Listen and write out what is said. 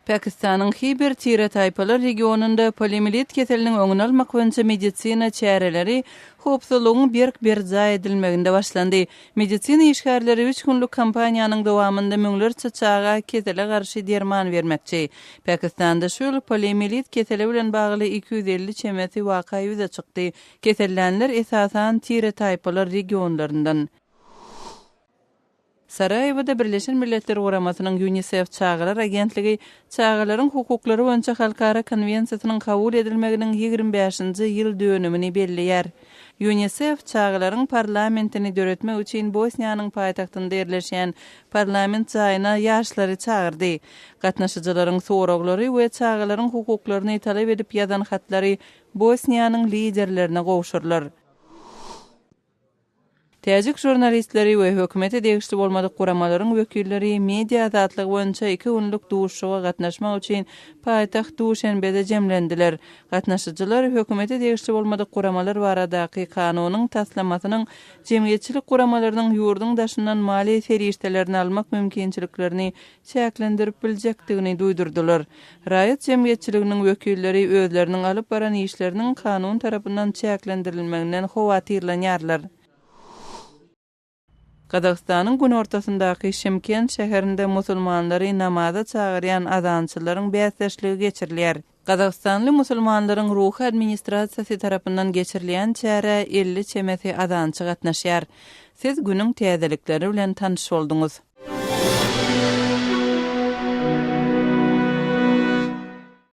Pakistanyň Hiber tire-taýpalar regionynda poliomiýelit keseliniň öňüni almak boýunça medisina çäreleri howpsuzlygyň berk berjaý edilmeginde başlandy. Medisina işgärleri üç günlük kampaniýanyň dowamynda müňlerçe çaga kesele garşy derman bermekçi. Pakistanda şu ýyl poliomiýelit keseli bilen bagly 250 çemesi waka ýüze çykdy. Kesellänler esasan tire-taýpalar regionlaryndan. Saraýewoda Birleşen Milletler Guramasynyň Ýunisef çagalar agentligi Çagalaryň hukuklary boýunça halkara konwensiýasynyň kabul edilmeginiň 25-nji ýyl dönümini belleýär. Ýunisef çagalaryň parlamentini döretmek üçin Bosniýanyň paýtagtynda ýerleşýän parlament jaýyna ýaşlary çagyrdy. Gatnaşyjylaryň soraglary we çagalaryň hukuklaryny talap edip ýazan hatlary Bosniýanyň liderlerine gowşurylar. Täjik žurnalistleri we hökümete degişli bolmadyk guramalaryň wekilleri media azatlygy boýunça iki günlük duşuşyga gatnaşmak üçin paýtagt Duşenbede jemlendiler. Gatnaşyjylar hökümete degişli bolmadyk guramalar baradaky kanunyň taslamasynyň jemgyýetçilik guramalarynyň ýurduň daşyndan maliýe serişdelerini almak mümkinçiliklerini çäklendirip biljekdigini duýdurdylar. Raýat jemgyýetçiliginiň wekilleri özleriniň alyp baran işleriniň kanun tarapyndan çäklendirilmeginden howatyrlanýarlar. Gazagystanyň günortasyndaky Şymkent şäherinde musulmanlary namaza çagyrýan azançylaryň bäsdeşligi geçirilýär. Gazagystanly musulmanlaryň ruhy administrasiýasy tarapyndan geçirilýän çärä 50 çemesi azançy gatnaşýar. Siz günüň täzelikleri bilen tanyş bolduňyz.